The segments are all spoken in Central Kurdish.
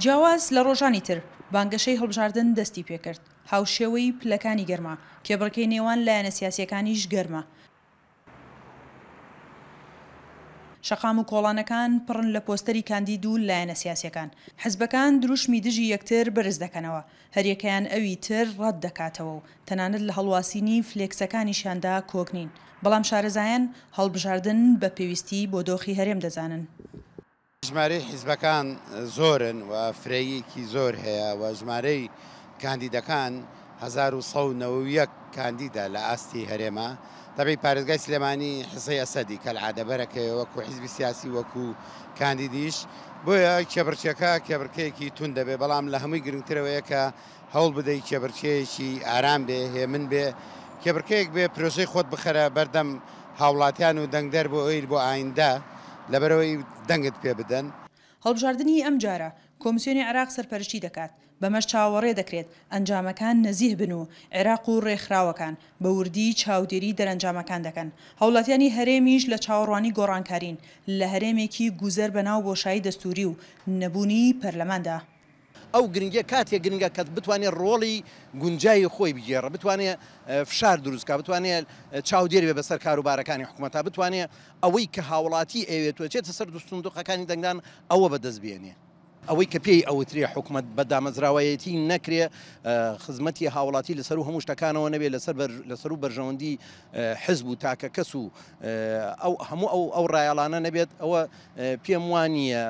جیاواز لە ڕۆژانی تر، بانگەشەی هەڵبژاردن دەستی پێکرد، هاوشێوەی پلەکانی گەرما، کێبڕکێی نێوان لایەنە سیاسییەکانیش گەرمە، شەقام و کۆڵانەکان پڕن لە پۆستەری کاندید و لایەنە سیاسییەکان، حزبەکان دروشمی دژی یەکتر بەرز دەکەنەوە، هەریەکەیان ئەوی تر ڕەت دەکاتەوە و تەنانەت لە هەڵواسینی فلێکسەکانیشیاندا کۆک نین، بەڵام شارەزایان هەڵبژاردن بە پێویستی بۆ دۆخی هەرێم دەزانن. ژمارەی حیزبەکان زۆرن و فرەییەکی زۆر هەیە و ژمارەی کاندیدەکان 1191 کاندیدە لە ئاستی هەرێمە. تەبعی پارێزگای سلێمانی حیسەی ئەسەدی کەلعادە بەرەکەیە وەکو حیزبی سیاسی وەکو کاندیدیش، بۆیە کێبڕکێکە کێبڕکێیەکی توند دەبێ، بەڵام لە هەمووی گرنگتر ئەوەیە کە هەوڵ بدەی کێبڕکێیەکی ئارام بێ، هێمن بێ، کێبڕکێیەک بێ پرۆژەی خۆت بخەرە بەردەم هاوڵاتیان و دەنگدەر بۆ ئەوەی بۆ ئایندە لەبەرئەوەی دەنگت پێ بدەن. هەڵبژاردنی ئەمجارە کۆمسیۆنی عێراق سەرپەرشتی دەکات، بەمەش چاوەڕێ دەکرێت ئەنجامەکان نەزیه بن و عێراق و رێکخراوەکان بە وردی چاودێری دەرەنجامەکان دەکەن، هاوڵاتیانی هەرێمیش لە چاوەڕوانی گۆڕانکارین لە هەرێمێکی گوزەر بەناو بۆشایی دەستوری و نەبوونی پەرلەماندا. ئەو گرنگیە کاتێک گرنگە کە بتوانێت ڕۆڵی گونجاوی خۆی بگێڕێ، بتوانێت فشار دروست بکات، بتوانێت چاودێر بێت بەسەر کاروبارەکانی حکومەتا، بتوانێت ئەوەی کە هاوڵاتی ئەیەوێت و ئەچێتە سەر سندوقەکانی دەنگدان ئەوە بەدەست بێنێ. ئەوەی کە پێی ئەوترێ حکومەت بە دامەزراوەیەتی نەکرێ خزمەتی هاوڵاتی لەسەروو هەموو شتەکانەوە نەبێ لەسەر لەسەروو بەرژەوەندی حزب و تاکە کەس و ئەو هەموو ئەو ئەو ڕایەڵانە نەبێت ئەوە پێم وا نییە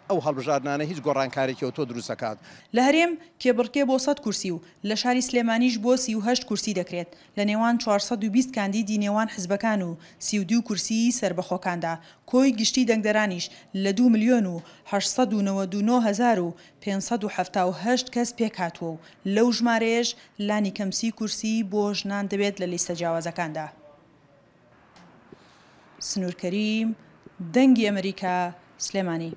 ئەو هەڵبژاردنانە هیچ گۆڕانکارێکی ئەوتۆ دروست ئەکات. لە هەرێم کێبڕکێ بۆ سەد کورسی و لە شاری سلێمانیش بۆ 38 کورسی دەکرێت لە نێوان 420 کاندیدی نێوان حزبەکان و 32 کورسیی سەربەخۆکاندا، کۆی گشتی دەنگدەرانیش لە دوو ملیۆن و 899 هەزار و 578 کەس پێکهاتووە و لەو ژمارەیەش لانیکەم 30 کورسی بۆ ژنان دەبێت لە لیستە جیاوازەکاندا. سنوور کەریم، دەنگی ئەمەریکا، سلێمانی.